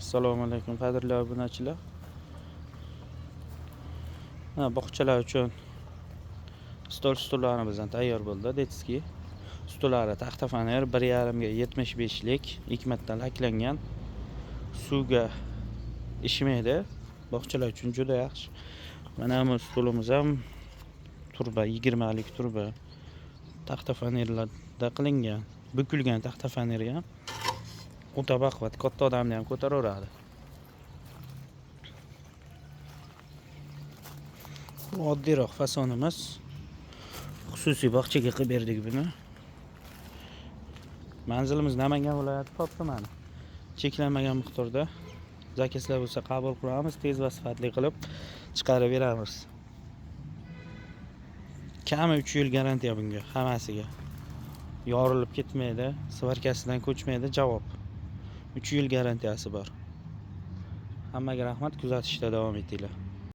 Assalomu alaykum, qadrli obunachilar. Ha, bog'chalar uchun stol stullarimiz ham tayyor bo'ldi, детский. Stullari taxta faner 1,5 ga 75lik, ikki marta laklangan. Suvga ishmaydi. Bog'chalar uchun juda yaxshi. Mana bu stulimiz ham turba, 20 lik turba. Taxta fanerlarda qilingan. Bukilgan taxta faneri ham o'ta baquvvat, katta odamni ham ko'taraveradi. Bu oddiyroq fasonimiz. Xususiy bog'chaga qilib berdik buni. Manzilimiz Namangan viloyati, Pop tumani. Cheklanmagan miqdorda zakazlar bo'lsa qabul qilamiz, tez va sifatli qilib chiqarib beramiz. Kami 3 yil garantiya bunga, hammasiga. Yorilib ketmaydi, сварка sidan ko'chmaydi, javob. 3 yil garantiyasi bor. Hammaga rahmat, kuzatishda davom etinglar.